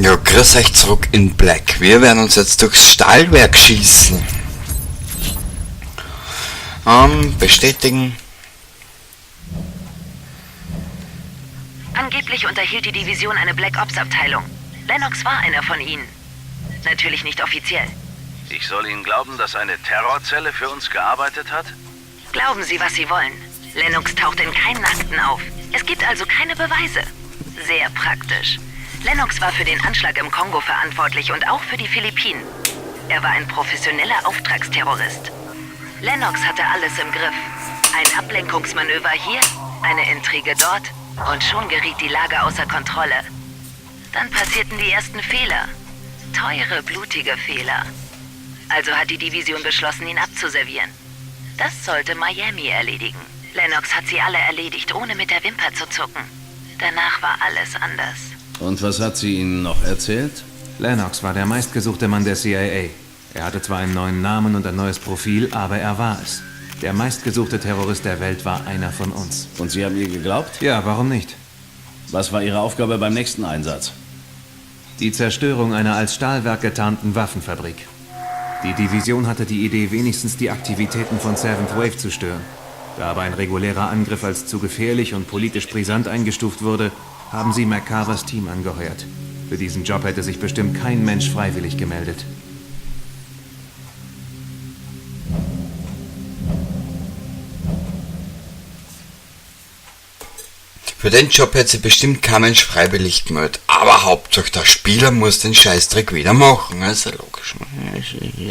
Ja, grüß euch zurück in Black. Wir werden uns jetzt durchs Stahlwerk schießen. Bestätigen. Angeblich unterhielt die Division eine Black Ops Abteilung. Lennox war einer von ihnen. Natürlich nicht offiziell. Ich soll Ihnen glauben, dass eine Terrorzelle für uns gearbeitet hat? Glauben Sie, was Sie wollen. Lennox taucht in keinen Akten auf. Es gibt also keine Beweise. Sehr praktisch. Lennox war für den Anschlag im Kongo verantwortlich und auch für die Philippinen. Er war ein professioneller Auftragsterrorist. Lennox hatte alles im Griff. Ein Ablenkungsmanöver hier, eine Intrige dort und schon geriet die Lage außer Kontrolle. Dann passierten die ersten Fehler. Teure, blutige Fehler. Also hat die Division beschlossen, ihn abzuservieren. Das sollte Miami erledigen. Lennox hat sie alle erledigt, ohne mit der Wimper zu zucken. Danach war alles anders. Und was hat sie Ihnen noch erzählt? Lennox war der meistgesuchte Mann der CIA. Er hatte zwar einen neuen Namen und ein neues Profil, aber er war es. Der meistgesuchte Terrorist der Welt war einer von uns. Und Sie haben ihr geglaubt? Ja, warum nicht? Was war Ihre Aufgabe beim nächsten Einsatz? Die Zerstörung einer als Stahlwerk getarnten Waffenfabrik. Die Division hatte die Idee, wenigstens die Aktivitäten von Seventh Wave zu stören. Da aber ein regulärer Angriff als zu gefährlich und politisch brisant eingestuft wurde, haben sie McCarvers Team angeheuert. Für diesen Job hätte sich bestimmt kein Mensch freiwillig gemeldet. Für den Job hätte sich bestimmt kein Mensch freiwillig gemeldet. Aber Hauptsache, der Spieler muss den Scheißdreck wieder machen. Das ist ja logisch.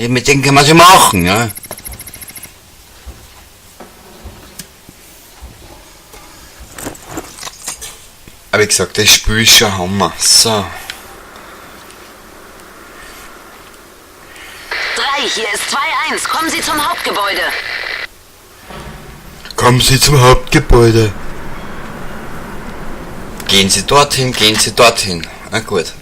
Mit dem kann man sie machen, ja. Aber wie gesagt, das Spiel ist schon Hammer. So. 3, hier ist 2-1. Kommen Sie zum Hauptgebäude. Kommen Sie zum Hauptgebäude. Gehen Sie dorthin, gehen Sie dorthin. Na gut.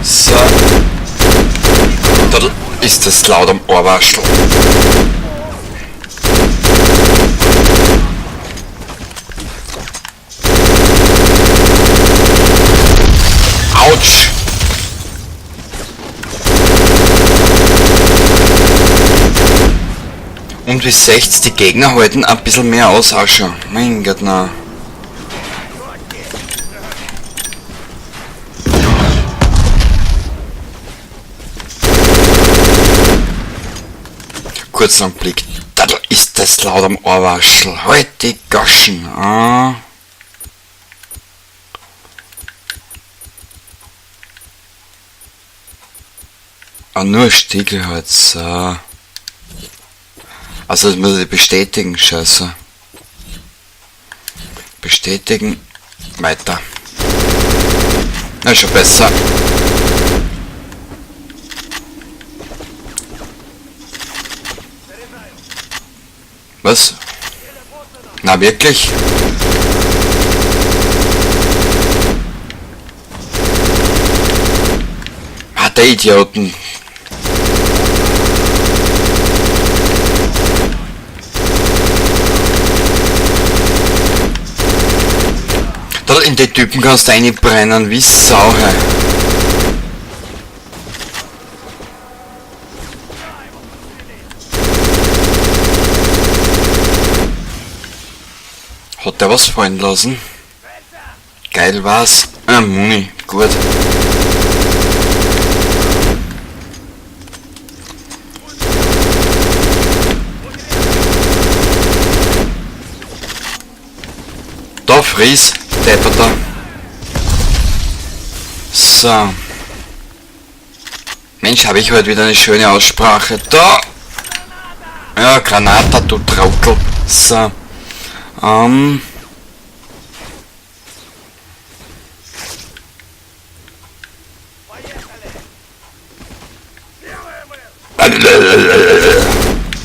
So. Da ist das laut am Ohrwaschel. Autsch! Und wie seht's, die Gegner halten ein bisschen mehr aus, auch schon. Mein Gott, na. Kurzer Blick. Da ist das laut am Ohrwaschel. Halt die Goschen. Ah. Ah, nur Stiegel halt. So. Also das muss ich bestätigen, scheiße. Bestätigen. Weiter. Na, schon besser. Was? Na wirklich? Ah, der Idioten. Da in die Typen kannst du reinbrennen, wie Sau. Hat der was fallen lassen? Geil war's. Ah, Muni, gut. Da fries, Depperter. So. Mensch, habe ich heute wieder eine schöne Aussprache. Da! Ja, Granata, du Traukel. So.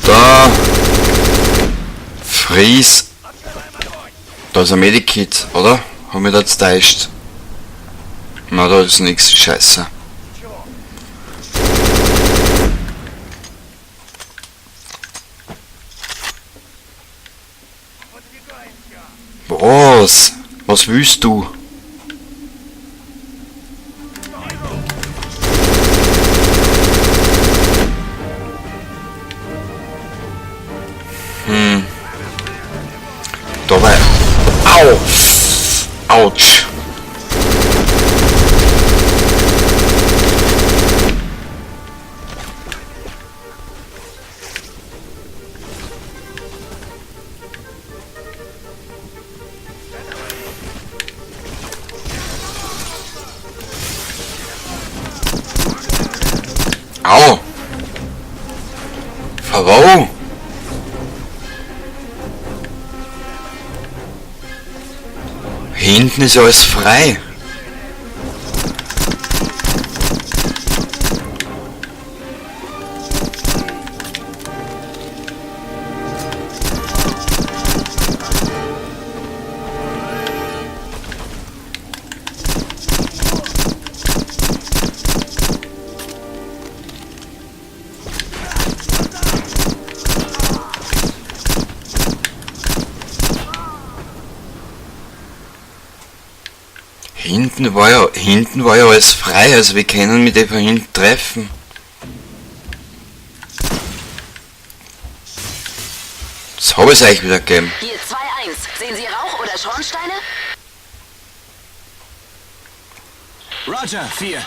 Da. Paris. Da ist ein Medikit, oder? Hab mich da jetzt täuscht? Na, da ist nix. Scheiße. Was? Was willst du? Da war... Au! Autsch! Au! Wo? Hinten ist alles frei. Hinten war ja alles frei, also wir können mit dem von hinten treffen. Das habe ich euch wieder gegeben. Hier 2-1. Sehen Sie Rauch oder Schornsteine? Roger, 4.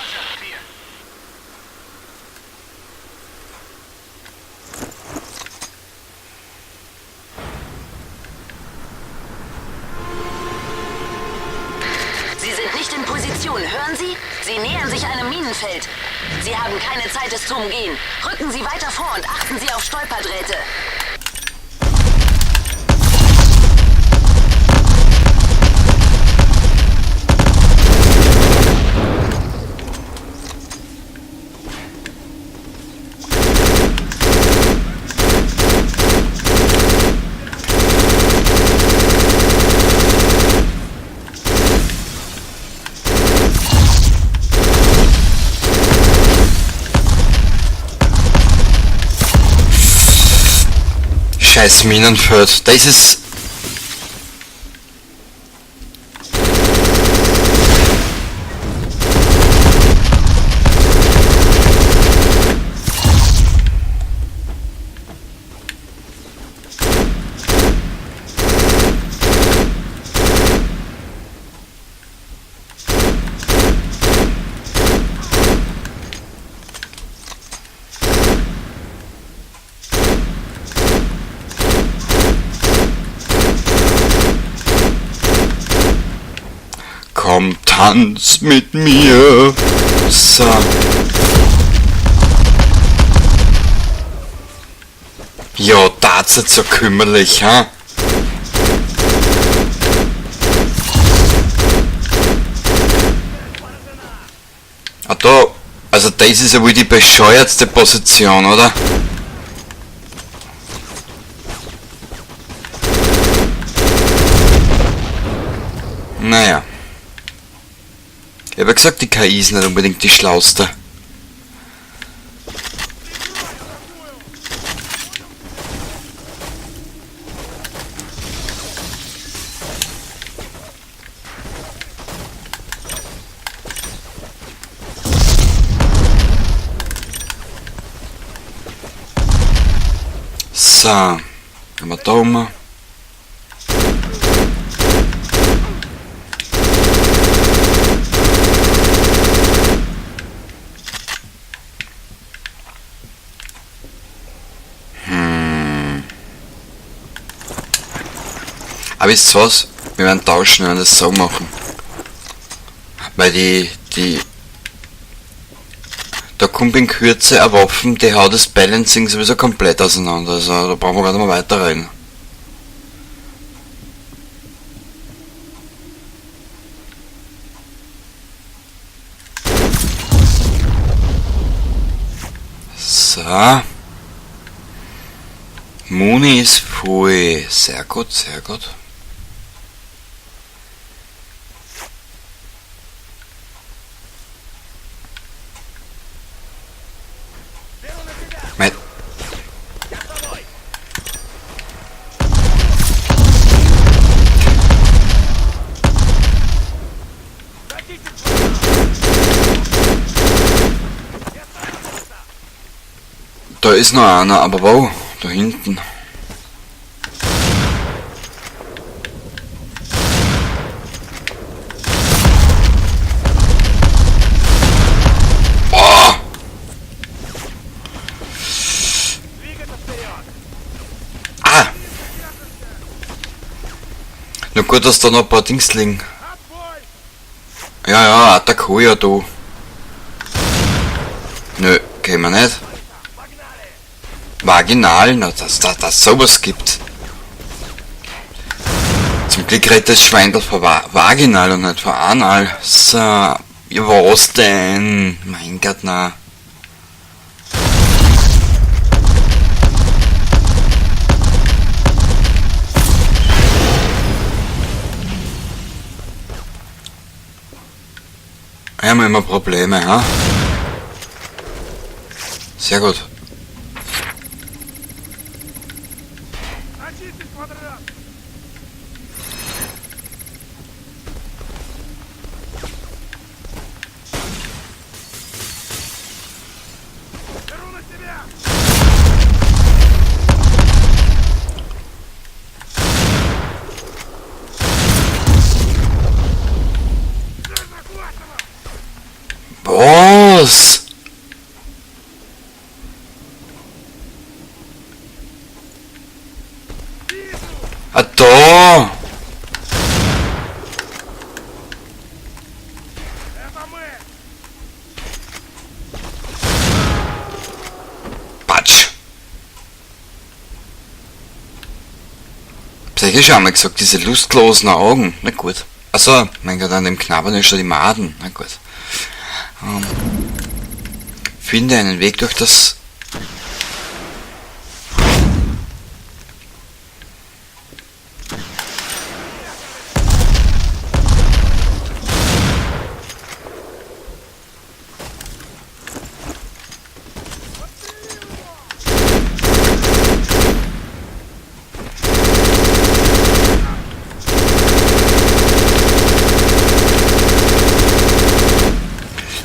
Sie sind nicht in Position, hören Sie? Sie nähern sich einem Minenfeld. Sie haben keine Zeit, es zu umgehen. Rücken Sie weiter vor und achten Sie auf Stolperdrähte. Scheiß Minenfeld. Das ist... Komm, tanz mit mir. So. Ja, das ist so kümmerlich, ha? Ah, da. Also das ist ja wohl die bescheuertste Position, oder? Naja. Ich hab ja gesagt, die KI ist nicht unbedingt die schlauste. So, haben wir da um. Aber wisst ihr was? Wir werden tauschen, wir werden das so machen. Weil die da kommt in Kürze eine Waffen, die haut das Balancing sowieso komplett auseinander. Also da brauchen wir gar nicht mehr weiterreden. So. Muni ist voll. Sehr gut, sehr gut. Da ist noch einer, aber wo? Da hinten. Oh! Ah! Na gut, dass da noch ein paar Dings liegen. Ja, ja, Attack ja du. Nö, kennen wir nicht. Vaginal, na, dass das sowas gibt. Zum Glück redet das Schweindel von Vaginal und nicht von Anal. So, ja, was denn? Mein Gott, na. Wir haben immer Probleme, ha? Sehr gut. Was? Ah, da! Patsch! Hab ich schon einmal gesagt, diese lustlosen Augen. Na gut. Achso, mein Gott, an dem Knabbern ist schon die Maden. Na gut. Finde einen Weg durch das...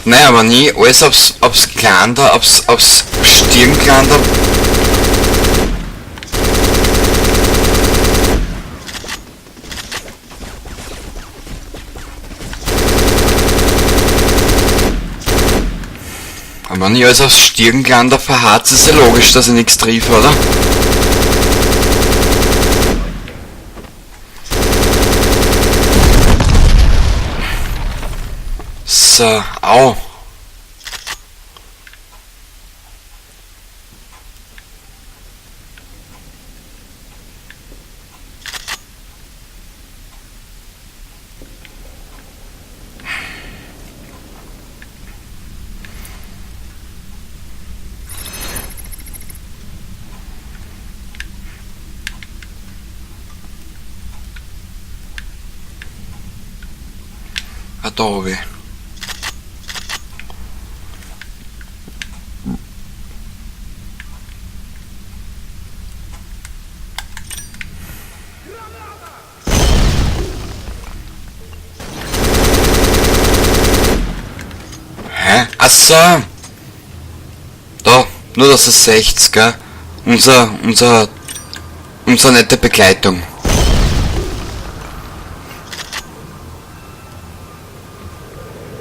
Naja, aber nie alles aufs Klander, aufs Stirnklander. Aber wenn ich alles aufs Stirnklander verharzt, ist ja logisch, dass ich nichts treffe, oder? So, au. Ah, da hab ich. Hä? Ach so. Da, nur dass es 60, gell? Unsere nette Begleitung.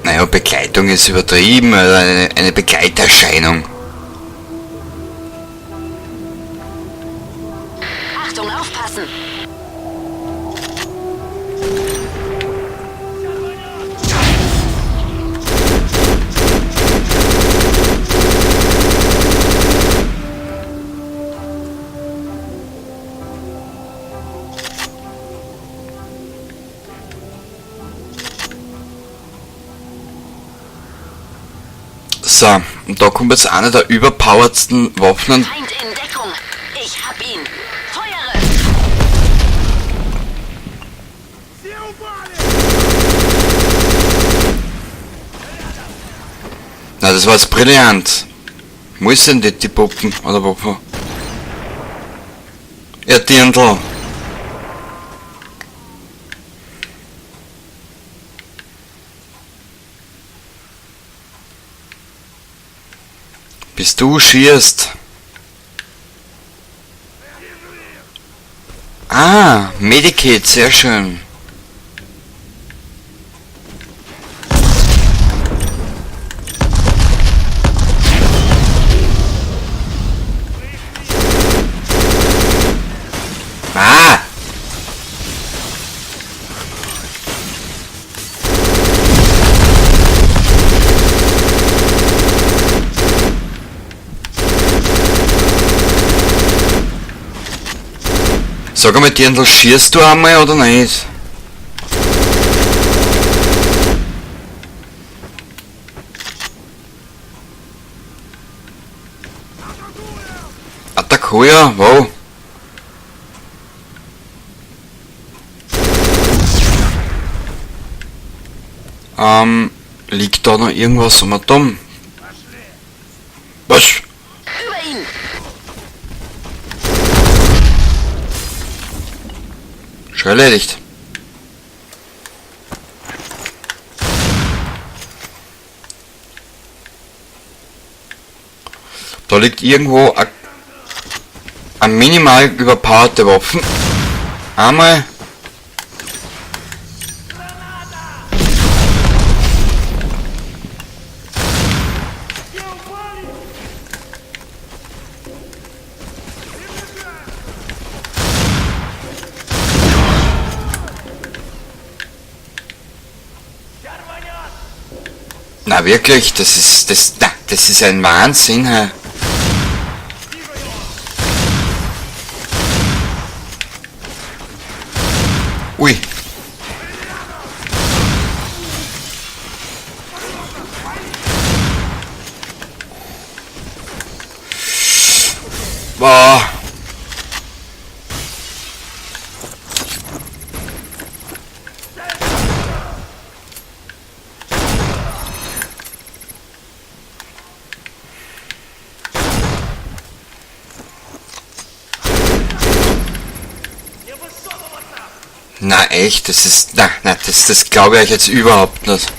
Naja, Begleitung ist übertrieben, also eine Begleiterscheinung. Achtung, aufpassen! So, und da kommt jetzt eine der überpoweredsten Waffen. Feind in Deckung. Ich hab ihn. Na, das war jetzt brillant. Wo ist denn die Puppen? Oder wo? Ja, Dirndl. Bis du schießt. Ah, Medikit, sehr schön. Ah! Sag einmal, Dirndl, schießt du einmal oder nicht? Attakuja, wow. Liegt da noch irgendwas um Atom? Was? Über ihn! Schon erledigt. Da liegt irgendwo ein minimal überpowerte Waffen. Einmal. Na wirklich, das ist, das, na, das ist ein Wahnsinn, hä? Ui. Boah. Na echt, das ist, na, na, das glaube ich euch jetzt überhaupt nicht.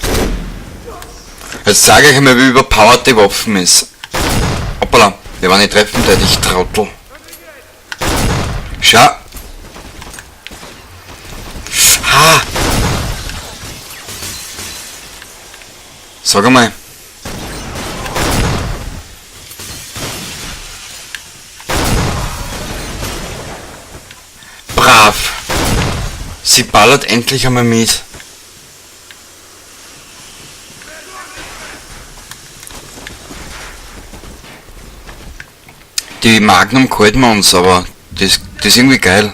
Jetzt sage ich einmal, wie überpowered die Waffen ist. Hoppala, der war nicht treffen, der dich Trottel. Schau. Ha! Sag einmal. Brav. Sie ballert endlich einmal mit. Die Magnum gefällt mir uns, aber das ist irgendwie geil.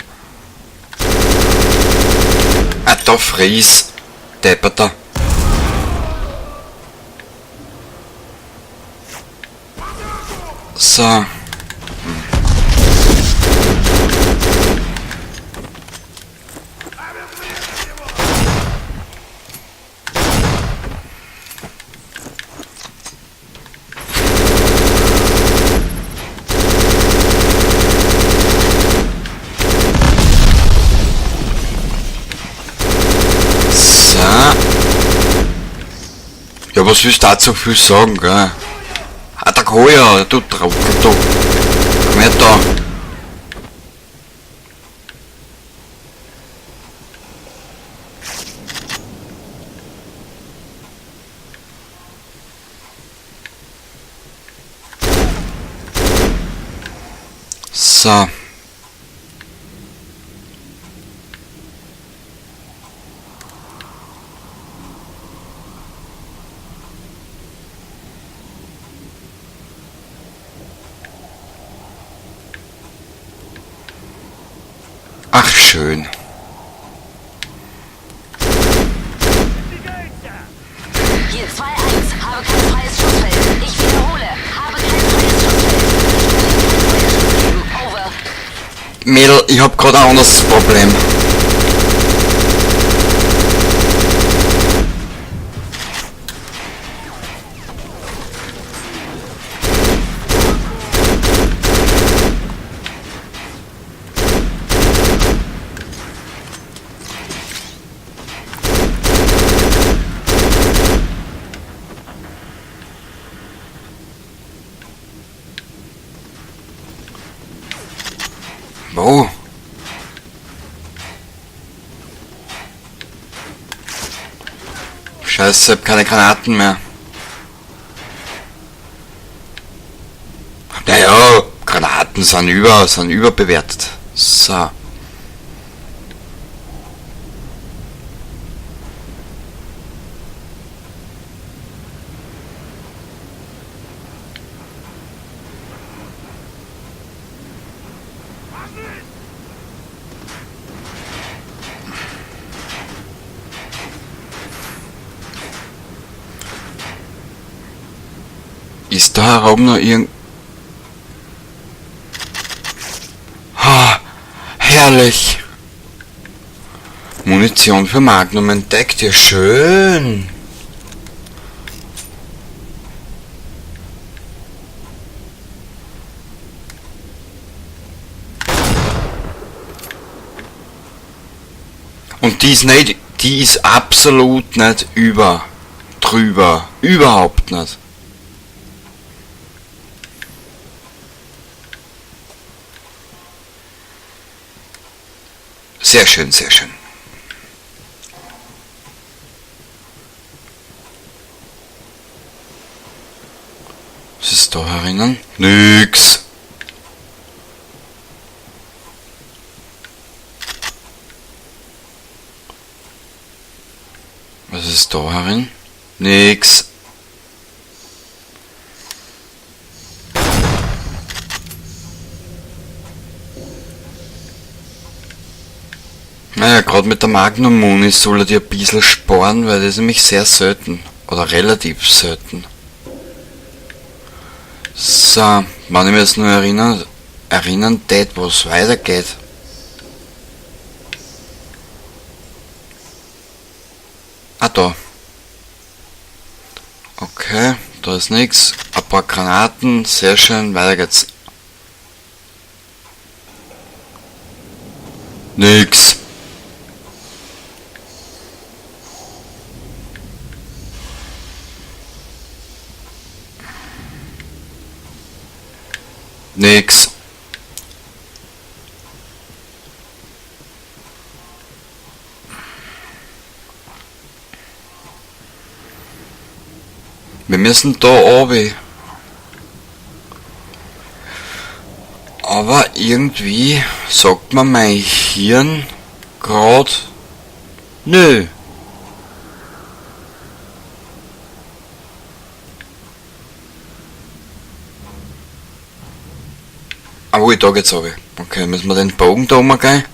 Ah, da fries. Depperter. So. Ja, was willst du dazu viel sagen, gell? Ah, der Koja, du Trottel, du. Komm her da. So. Ach, schön. Hier 2-1, habe kein freies Schussfeld. Ich wiederhole, habe kein freies Schussfeld. Ich kann Ihnen keinen Feuerschutz geben. Over. Mädel, ich hab grad ein anderes Problem. Wo? Scheiße, ich hab keine Granaten mehr. Naja, Granaten sind überbewertet. So. Ist da oben noch irgend... Ha, herrlich! Munition für Magnum entdeckt, ja schön! Und die ist nicht, die ist absolut nicht über, drüber, überhaupt nicht. Sehr schön, sehr schön. Was ist da herinnen? Nix. Was ist da herin? Nix. Naja, gerade mit der Magnum Muni soll er dir ein bisschen sparen, weil das ist nämlich sehr selten. Oder relativ selten. So, wenn ich mich jetzt nur erinnern tät, wo es weitergeht. Ah, da. Okay, da ist nix. Ein paar Granaten, sehr schön, weiter geht's. Nix. Nix. Wir müssen da runter. Aber irgendwie sagt mir mein Hirn grad, nö. Ah, wo ich da geht's runter. Okay, müssen wir den Bogen da umgehen.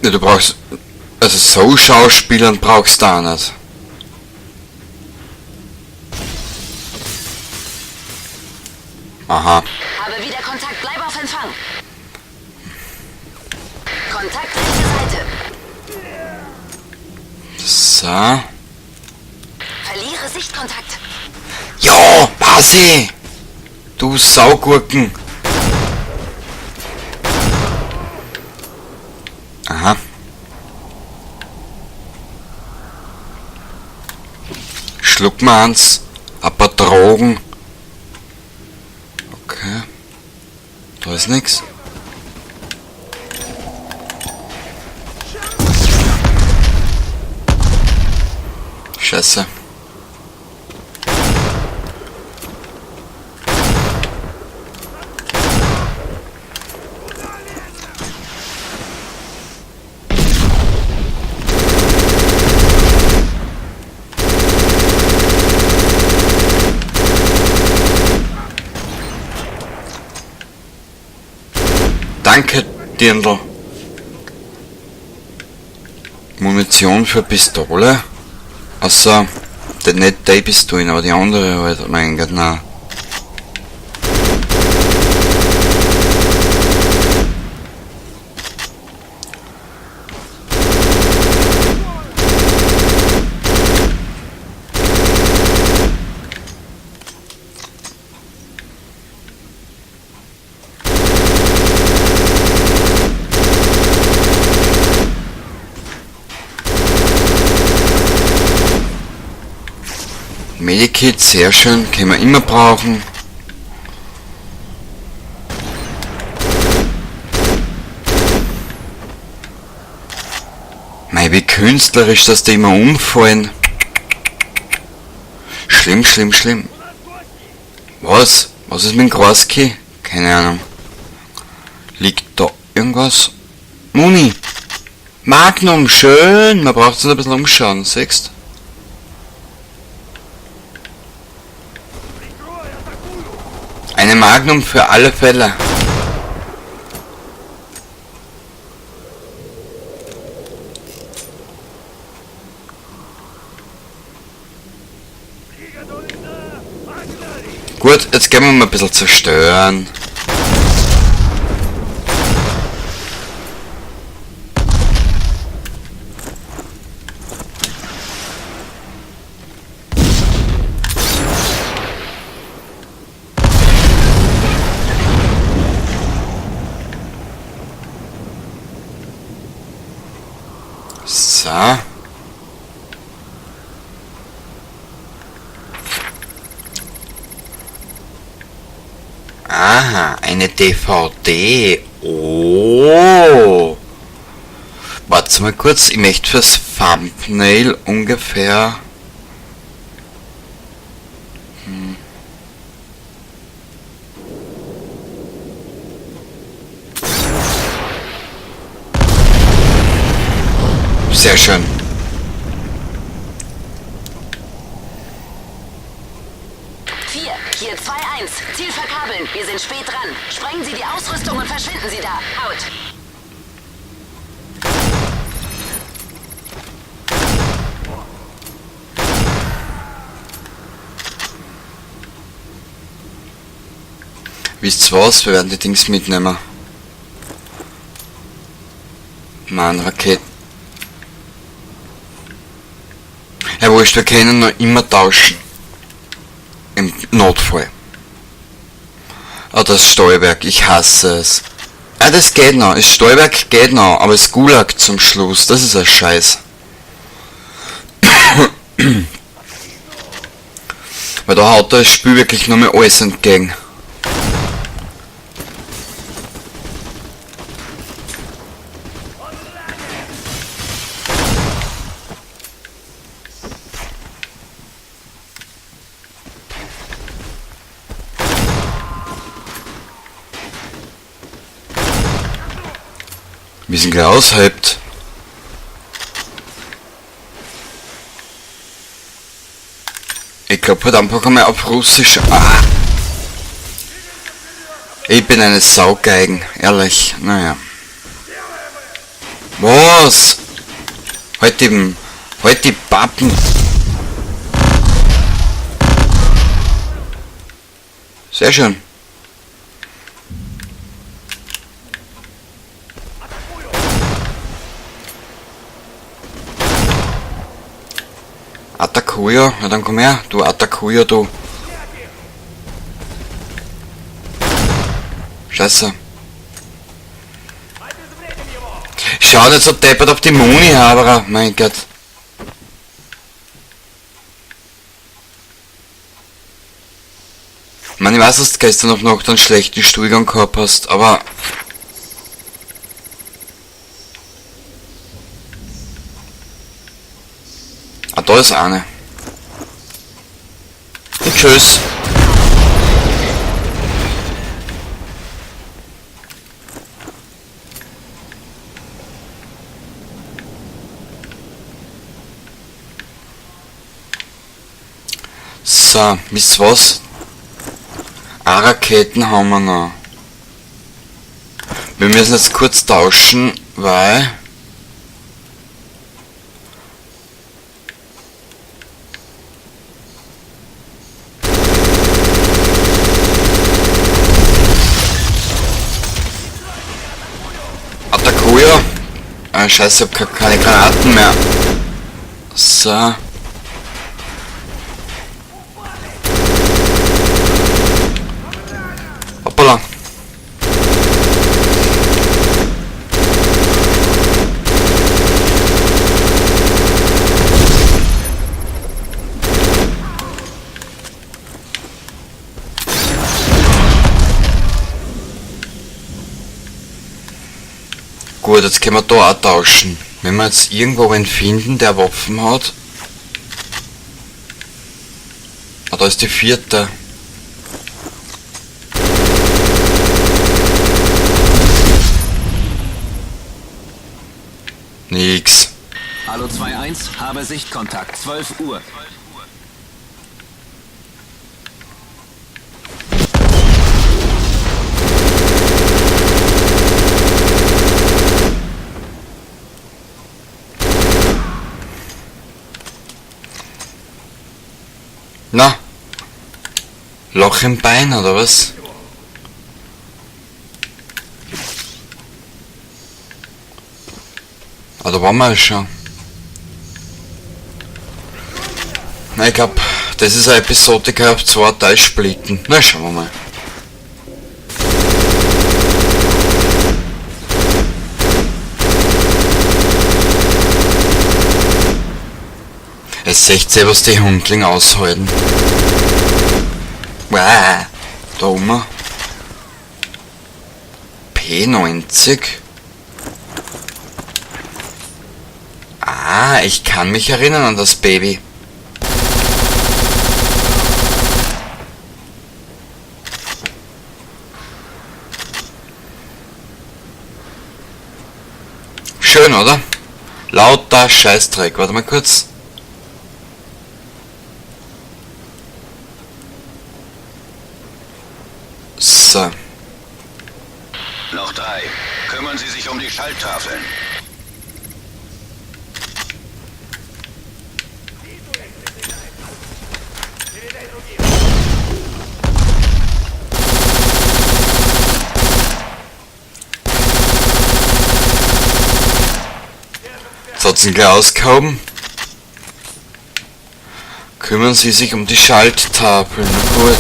Ja, du brauchst... Also so Schauspielern brauchst du auch nicht. Aha. Habe wieder Kontakt, bleib auf Empfang. Kontakt rechte Seite. So. Verliere Sichtkontakt. Ja, Basi! Du Saugurken! Aha. Schluck mal eins. Ein paar Drogen. Okay. Da ist nix. Scheiße. Danke, Dirndl. Munition für Pistole? Achso, nicht die Pistolen, aber die andere halt. Mein Gott, nein. Medikit, sehr schön, können wir immer brauchen. Mei, wie künstlerisch, dass die immer umfallen. Schlimm, schlimm, schlimm. Was? Was ist mit dem Kroski? Keine Ahnung. Liegt da irgendwas? Muni! Magnum, schön! Man braucht sich ein bisschen umschauen, siehst? Eine Magnum für alle Fälle. Gut, jetzt gehen wir mal ein bisschen zerstören. So. Aha, eine DVD. Oh. Warte mal kurz, ich möchte fürs Thumbnail ungefähr... Sehr schön. Hier 2-1. Ziel verkabeln. Wir sind spät dran. Sprengen Sie die Ausrüstung und verschwinden Sie da. Out. Wisst ihr was? Wir werden die Dings mitnehmen. Mann, Raketen. Ja, wurscht, wir können noch immer tauschen. Im Notfall. Ah, das Steuerwerk, ich hasse es. Ah, das geht noch. Das Steuerwerk geht noch, aber das Gulag zum Schluss, das ist ein Scheiß. Weil da haut das Spiel wirklich nur mehr alles entgegen. Wir sind gleich aushyped. Ich glaub halt einfach einmal auf Russisch. Ah. Ich bin eine Saugeigen, ehrlich. Naja. Was? Halt die Pappen. Sehr schön. Atakuya, na dann komm her, du Atakuya, du. Scheiße. Schau nicht so deppert auf die Muni, aber mein Gott. Ich meine, ich weiß, dass du gestern auch noch einen schlechten Stuhlgang gehabt hast, aber... Ah, da ist eine. Und tschüss. So, wisst ihr was? Auch Raketen haben wir noch. Wir müssen jetzt kurz tauschen, weil... Atakuya! Ah, scheiße, ich hab keine Granaten mehr. So. Hoppala. Gut, jetzt können wir da auch tauschen. Wenn wir jetzt irgendwo wen finden, der Waffen hat. Ah, da ist die vierte. Nix. Hallo 2-1, habe Sichtkontakt, 12 Uhr. Na? Loch im Bein oder was? Ah, da waren wir ja schon. Na, ich glaub, das ist eine Episode, die kann ich auf zwei Teile splitten. Na, schauen wir mal. Es ist echt sehr, was die Hundlinge aushalten. Wow, da oben. P90. Ah, ich kann mich erinnern an das Baby. Schön, oder? Lauter Scheißdreck. Warte mal kurz. So. Noch 3. Kümmern Sie sich um die Schalttafeln. Jetzt hat's ihn gleich ausgehoben. Kümmern Sie sich um die Schalttafeln. Na gut.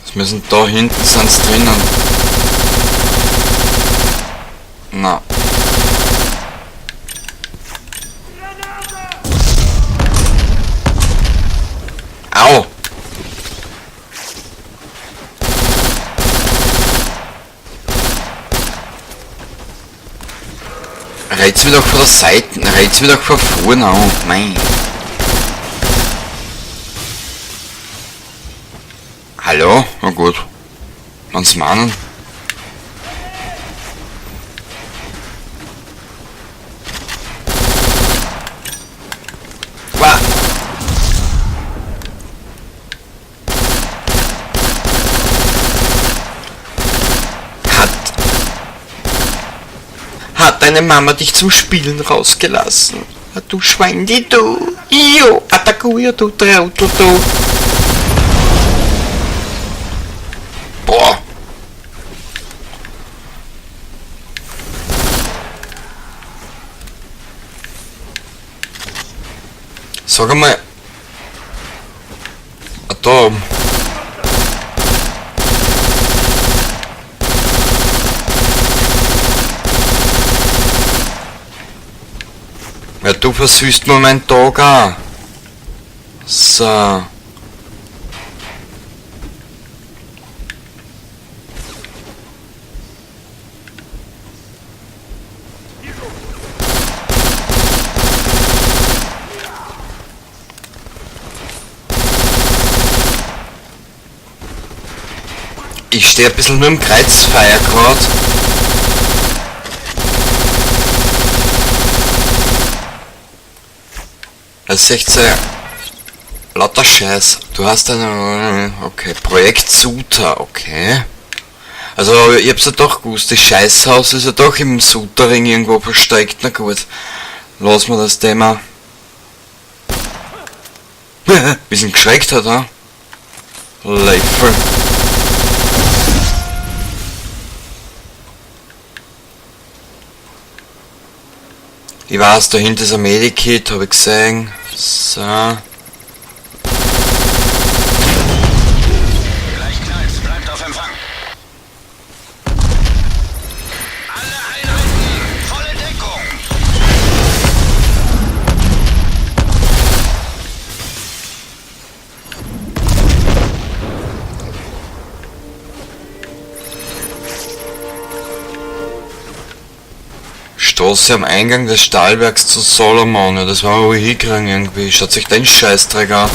Was müssen da hinten sind's drinnen? Na. Au! Reiz mir doch von der Seite, reiz mir doch von vorne an, mein. Hallo? Na gut. Wann's meinen. Wow. Hat deine Mama dich zum Spielen rausgelassen? Ah, du Schwein, die du. Io, Atakuya, du Trautel, du. Boah. Sag einmal. Ah, da oben. Ja, du versüßt mir meinen Tag auch. So. Ich stehe ein bisschen nur im Kreuzfeuer grad. Das ist echt sehr lauter Scheiß. Du hast eine... Okay, Projekt Suter, okay. Also, ich hab's ja doch gewusst, das Scheißhaus ist ja doch im Suterring irgendwo versteckt. Na gut, lassen wir das Thema. Bisschen geschreckt hat, ha? Läffel. Ich weiß, da hinten ist ein Medikit, hab ich gesehen. So. Gleich knallt's, bleibt auf Empfang. Alle Einheiten, volle Deckung. Straße am Eingang des Stahlwerks zu Solomon. Ja, das war wohl hinkriegen irgendwie. Schaut sich den Scheißdreck an.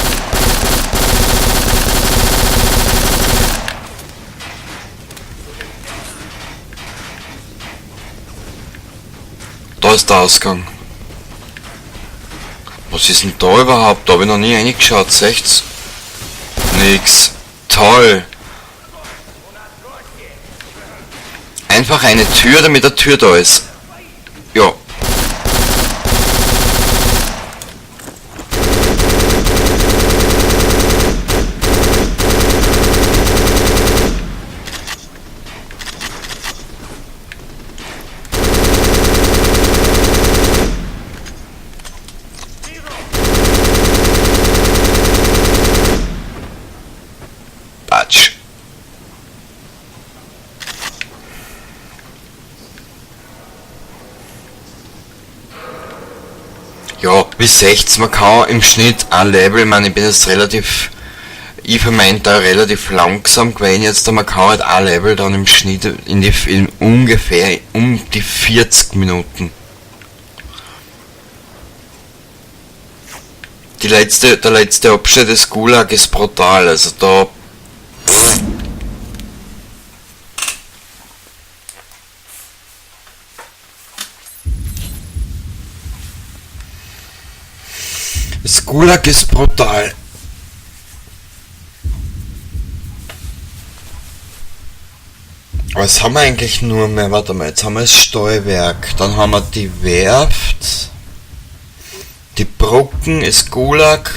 Da ist der Ausgang. Was ist denn da überhaupt? Da habe ich noch nie reingeschaut. Seht's? Nix. Toll. Einfach eine Tür, damit eine Tür da ist. Ja. Patsch. Ja, bis 16, man kann im Schnitt ein Level, ich meine, ich bin jetzt relativ, ich für meinen Teil relativ langsam gewesen jetzt, man kann halt ein Level dann im Schnitt in ungefähr um die 40 Minuten. Der letzte Abschnitt des Gulag ist brutal, also da... Das Gulag ist brutal. Was haben wir eigentlich nur mehr? Warte mal, jetzt haben wir das Steuerwerk, dann haben wir die Werft, die Brücken, ist Gulag,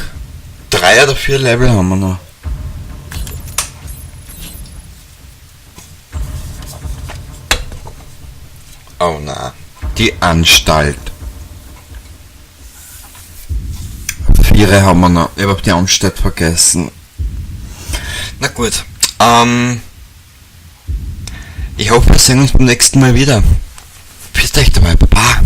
3 oder 4 Level haben wir noch. Oh na, die Anstalt. 4 haben wir noch. Ich hab die Anstalt vergessen. Na gut. Ich hoffe, wir sehen uns beim nächsten Mal wieder. Bis euch dabei. Baba.